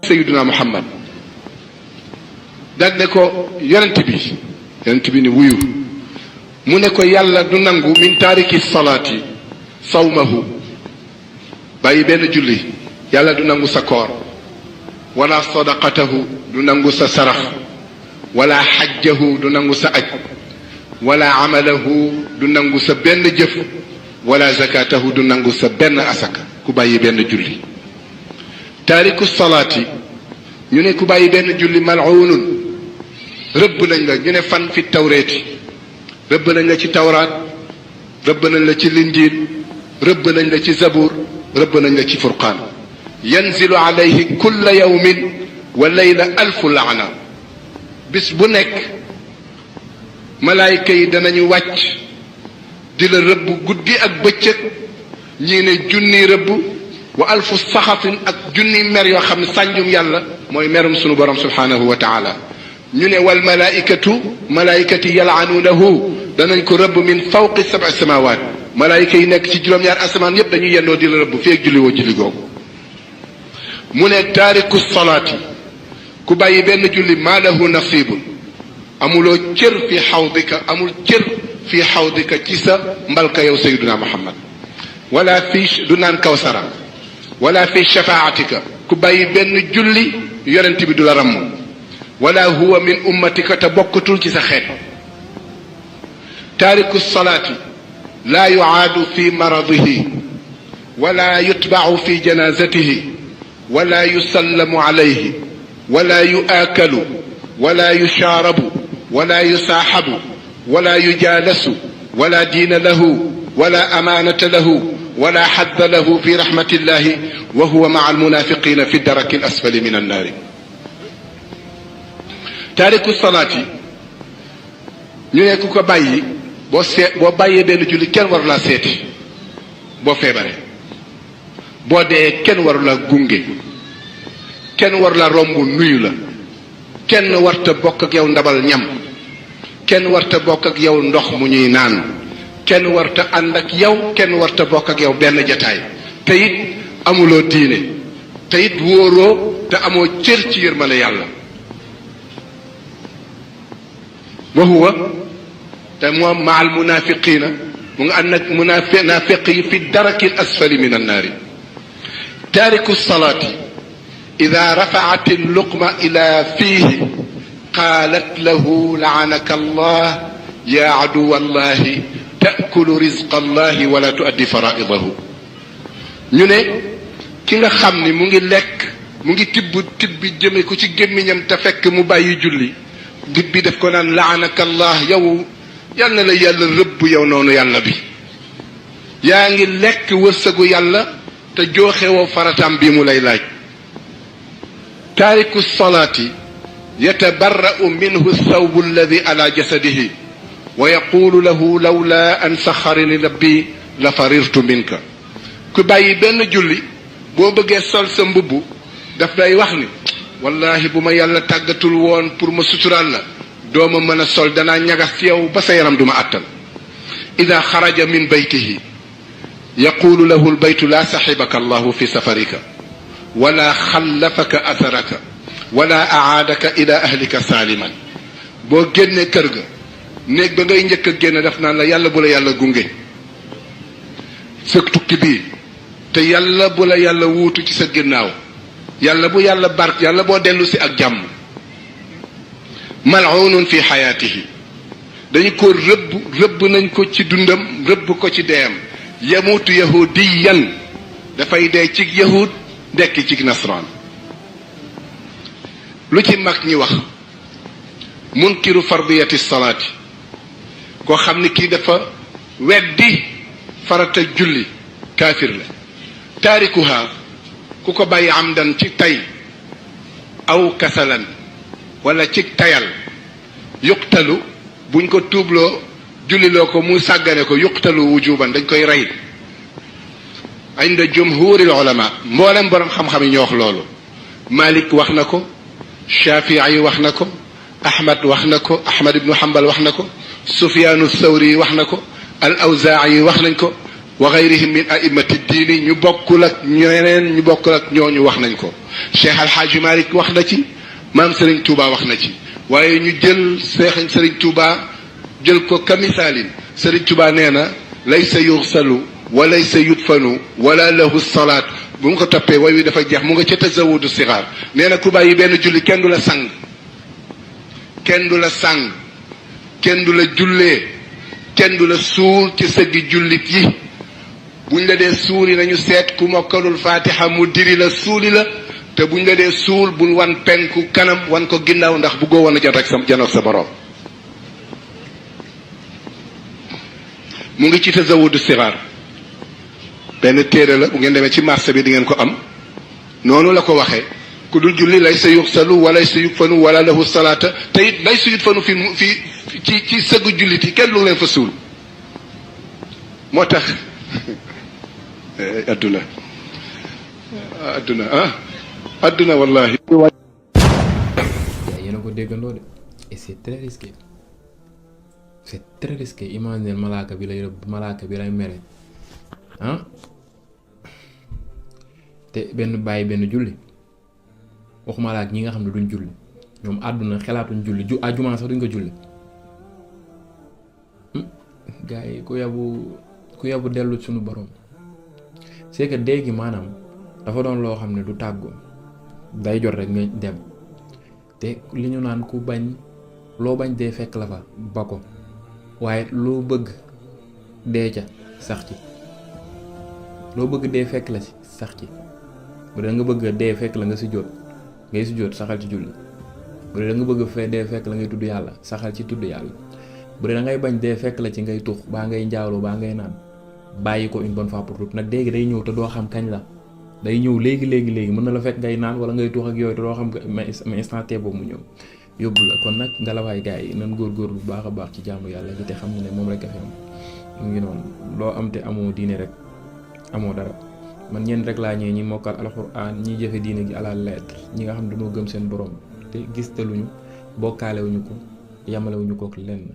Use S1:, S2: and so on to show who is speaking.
S1: sayyiduna Muhammad dal ne ko yonent bi ni wuyu mu ne ko yàlla du nangu min taariki salaati sawmahu bàyyi benn julli yàlla du nangu sa koor wala sadaqatahu du nangu sa sarax wala xajjahu du nangu sa aj wala amalahu du nangu sa benn jëf wala zakatahu du nangu sa benn asaka ku bàyyi benn julli taariku salaati ñu ne ku bàyyi benn julli mal'uunun rëbb nañ la ñu ne fan fi tawreeti rëbb nañ la ci tawraat rëbb nañ la ci linjiil rëbb nañ la ci zabuur rëbb nañ la ci furqaan yanzilu alayhi kulla yawmin wa layla alfu laana bis bu nekk malaayka yi danañu wàcc di la rëbb guddi ak bëccëg ñii ne junni rëbb wa alfu saxafin ak junni mer yoo xam ne sànjum yàlla mooy merum sunu borom subhanahu wa taala ñu ne wal malaayikati yalaanuunahu danañ ko rëbb min fawqi sab'i samawaat malaayika yi nekk ci juróom-ñaar asamaan yépp dañuy yendoo di la rëbb feeg julli woo julli googu mu ne taariku salaati ku bàyyi benn julli maa lahu nasibun amuloo cër fi xawdika amul cër fi xawdika ci sa mbalka yow sayyiduna Muhammad wala fi du naan kawsara wala fi shafaatika ku bàyyi benn julli yonent bi du la ramm wala huwa min ummatika te bokkatul ci sa xeet taariku salaati laa yuaadu fi maradihi wala yutbacu fi janazatihi wala yusallamu alayhi wala yuaakalu wala yushaarabu wala yusaaxabu wala yujaalasu wala diina lahu wala amaanata lahu wala xadda lahu fi raxmatillahi wa huwa maca almunaafiqiina fi daraki alasfali min annaari taariku salaati ñu ne ku ko bàyyi boo bàyyee benn julli kenn waru laa seeti boo feebaree boo dee kenn waru laa gunge kenn waru laa romb nuyu la kenn warta bokk ak yow ndabal ñam kenn warta bokk ak yow ndox mu ñuy naan kenn warta ànd ak yow kenn warta bokk ak yow benn jataay te it amuloo diine te it wóoroo te amoo cër ci yërmande yàlla wa huwa te moom ma al munafiqina mu nga ànd ak munafiq yi fi daraki al asfali min annaari taariku salaati ida rafaat alluqma ila fiihi qaalat lahu laanaka allah ya aduwa allahi taakulu rizqa allahi wala tuaddi faraidahu ñu ne ki nga xam ni mu ngi lekk mu ngi tibbi jëme ko ci gémmiñam te fekk mu bàyyi julli dit bi def ko naan laanaka allah yow yal na la yàlla rëbb yow noonu yàlla bi yaa ngi lekk wërsëgu yàlla te jooxewoo farataam bi mu lay laaj taariku salaati yatabarra'u minhu thawbu alladi ala jasadihi wa yaqulu lahu lawla an saxarani rabbi la farirtu minka ku bàyyi benn julli boo bëggee sol sa mbubb daf day wax ni wallahi bu ma yàlla tàggatul woon pour ma suturaal la dooma mën a sol danaa ñagas ci yow ba sa yaram duma àttan ida xaraja min baytihi yaqulu lahu albaytu la saxibaka allahu fi safarika wala xallafaka atharaka wala aadaka ila ahlika saaliman boo génnee kër ga néeg ba ngay njëkk a génn def naan la yàlla bu la yàlla gunge sa tukki bii te yàlla bu la yàlla wuutu ci sa ginnaaw yàlla bu yàlla bark yàlla boo dellu si ak jàmm mal'unun fi xayaatihi dañu ko rëbb nañ ko ci dundam rëbb ko ci deeyam yamuutu yahudiyan dafay dee ci yahud dekki ci nasraan lu ci mag ñi wax munkiru fardiyati salaati koo xam ni kii dafa weddi farata julli kaafir la taarikuha ku ko bàyyi amdan ci tay aw kasalan wala ci tayal yuqtalu buñ ko tuubloo julliloo ko mu sàggane ko yuqtalu wujuban dañ koy rey inda jumhuril ulama mboolem borom xam-xam yi ñoo wax loolu Malik wax na ko Shafii wax na ko Ahmad wax na ko Ahmad ibnu Hanbal wax na ko Sufyaanu Thawri wax na ko al Awzaa'i wax nañ ko wa gayrihim min a'immati diini ñu bokkul ak ñeneen ñu bokkul ak ñooñu wax nañ ko. Cheikh Al Hadj Malick wax na ci maam Serigne Touba wax na ci waaye ñu jël Cheikh Serigne Touba jël ko kamisaalin Serigne Touba nee na laysa yuxsalu wa laysa yudfanu wala lahu salaat bu mu ko toppee way wi dafa jeex mu nga ca tazawudu sixaar nee na ku bàyyi benn julli kenn du la sang kenn du la sang kenn du la jullee kenn du la suul ci sëggi jullit yi buñ la dee suuli nañu seet ku mokkalul faatiha mu diri la suuli la te buñ la dee suul bul wan penku kanam wan ko ginnaaw ndax buggoo wan a jot ak sa janoog sa borom mu ngi ci tazawudu sixaar benn téere la bu ngeen demee ci marché bi di ngeen ko am noonu la ko waxee ku dul julli lay sa yuxsalu wala sa yukfanu wala lahu salaata te it lay sa yutfanu fi ci sëggu jullit yi kenn lu leen fa suul moo tax adduna adduna wallahi
S2: yéen a ko déggandoo de et c'est très risqué imagine malaaka bi lay mere te benn bàyyi benn julli waxuma la ak ñi nga xam ne duñ julli ñoom àdduna xelaatuñ julli àjjuma sax duñ ko julli gars yi ku yabu dellu suñu borom c'est que dee gi maanaam dafa doon loo xam ne du tàggoo day jot rek nga dem te li ñu naan ku bañ loo bañ dee fekk la fa ba ko waaye loo bëgg dee ca sax ci loo bëgg dee fekk la ci sax ci bu dee nga bëgg dee fekk la nga sujjóot ngay sujjóot saxal ci julli bu dee da nga bëgg dee fekk la ngay tudd yàlla saxal ci tudd yàlla bu dee da ngay bañ dee fekk la ci ngay tux baa ngay njaaloo baa ngay naan bàyyi ko une bonne fois pour toutes nag dee gi day ñëw te doo xam kañ la day ñëw léegi mën na la fekk ngay naan wala ngay tux ak yooyu te doo xam mais instant T boobu mu ñëw yóbbu la kon nag ngelawaay gars yi nan góorgóorlu bu baax a baax ci jaamu yàlla gi te xam ne moom rek a fi am mu ngi noonu loo am te amoo diine rek amoo dara man ñeen rek laa ñee ñi mokkal alxuraan ñi jëfe diine gi à la lettre ñi nga xam ne dañoo gëm seen borom te gis taluñu bokkaalewuñu ko yamalewuñu ko ak lenn